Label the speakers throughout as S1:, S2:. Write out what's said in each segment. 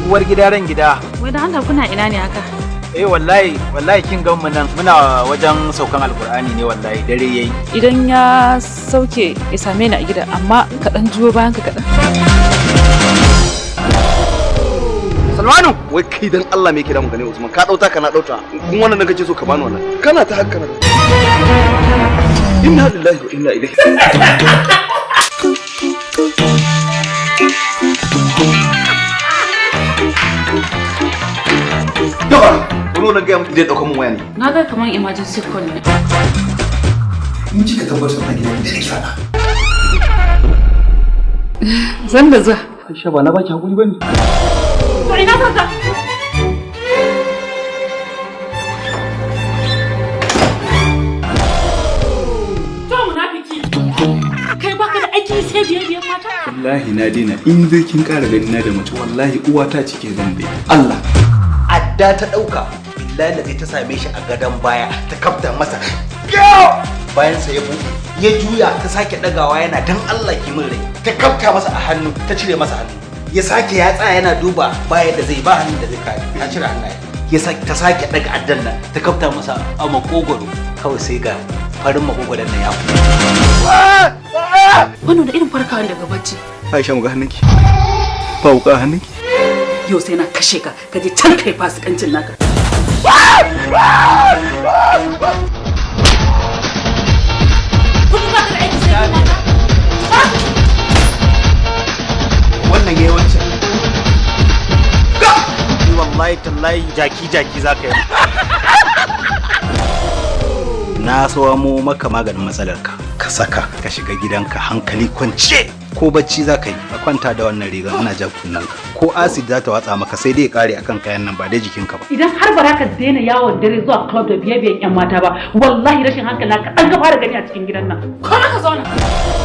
S1: Uwar gida ran gida.
S2: Wai da Allah kuna ina ne haka?
S1: Eh wallahi wallahi kin gan mu nan muna wajen saukan Alkur'ani ne wallahi dare yayi.
S2: Idan ya sauke ya same ni a gida amma ka dan juyo bayan ka kaɗan.
S3: Salmanu, wai kai dan Allah me yake damun ka ne Usman? Ka dauta kana dauta. Kun wannan kake so ka bani wannan. Kana ta hakka. Inna lillahi wa inna ilaihi. Yawa, wani wannan gaya muku zai dauka mun waya ne.
S2: Na ga kaman emergency call ne.
S3: In kika tabbatar da gidan da nake faɗa.
S2: Zan da zuwa.
S3: Aisha ba na baki hakuri bane.
S2: To ina ka? To munafiki. Kai baka da aiki sai biye-biyen mata?
S4: Wallahi na daina in dai kin ƙara gani na da mace wallahi uwata cike zan dai. Allah.
S5: Adda ta ɗauka billahi da ta same shi a gadon baya ta kafta masa. Bayan sa ya buɗe ya juya ta sake ɗagawa yana dan Allah ki min rai. Ta kafta masa a hannu ta cire masa hannu. Ya sake ya tsaya yana duba baya da zai ba hannun da zai kare ta cire hannaye. Ya sake ta sake ɗaga addan nan ta kafta masa a makogwaro kawai sai ga farin makogoron nan ya fito.
S2: Wannan da irin farkawa daga bacci.
S4: Aisha mu ga hannunki. Ba wuka hannunki.
S2: Yau sai na kashe ka, ka je can kai fasikancin naka. Kullum ba ka da aiki sai mata.
S1: Wannan yayi wancan. Ni wallahi tallahi jaki jaki zaka yi.
S5: Na samo maka maganin matsalarka. Ka saka ka shiga gidanka hankali kwance ko bacci za ka yi ka kwanta da wannan riga ana ja kunnanka ko acid za ta watsa maka sai dai ya kare akan kayan nan ba dai jikinka ba.
S2: Idan har ba za ka daina yawon dare zuwa club da biye-biyen yan mata ba wallahi rashin hankali ka dan ka fara gani a cikin gidan nan. Ko ka zauna.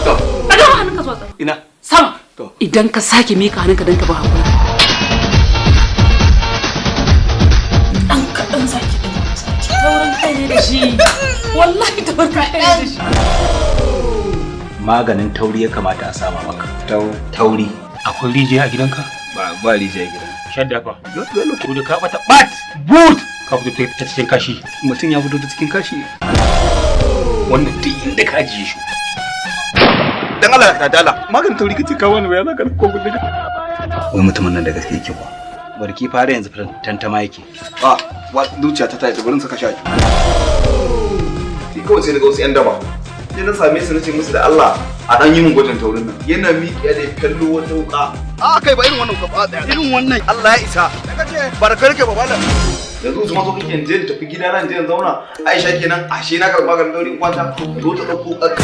S2: Daga hannunka zuwa sama.
S4: Ina.
S2: Sama.
S4: To.
S2: Idan ka sake mika hannunka dan ka ba hakuri. Dan kaɗan zaki ɗaga masa. Taurin kai ne da shi. Wallahi taurin kai ne da shi.
S5: Maganin tauri ya kamata a sama maka. Tauri.
S6: Akwai rijiya a gidanka?
S4: Ba rijiya a gidan.
S6: Shadda fa. To da ka bata bat but ka fito ta cikin kashi.
S4: Mutum ya fito ta cikin kashi.
S6: Wannan duk inda ka ajiye shi.
S3: Dan Allah ka dala.
S4: Maganin tauri kace ka wani bayana ka ko gudu.
S5: Wai mutumin nan da gaske yake kuwa. Barki fara yanzu tantama yake.
S3: Ah, wa zuciya ta tayi bari in saka shi. Ni kawai sai daga wasu yan daba. Sai na same su nace musu da Allah a dan yi min gwajin taurin nan. Yana miƙiya da kallo wata wuka. A kai ba irin wannan wuka ba tsaya. Irin wannan Allah ya isa. Daga ce barkar ke baba nan. Yanzu Usman so kake in je in tafi gida na in je in zauna. Aisha kenan ashe na karɓi maganin tauri in kwanta. Zo ta ɗauko ƙarƙa.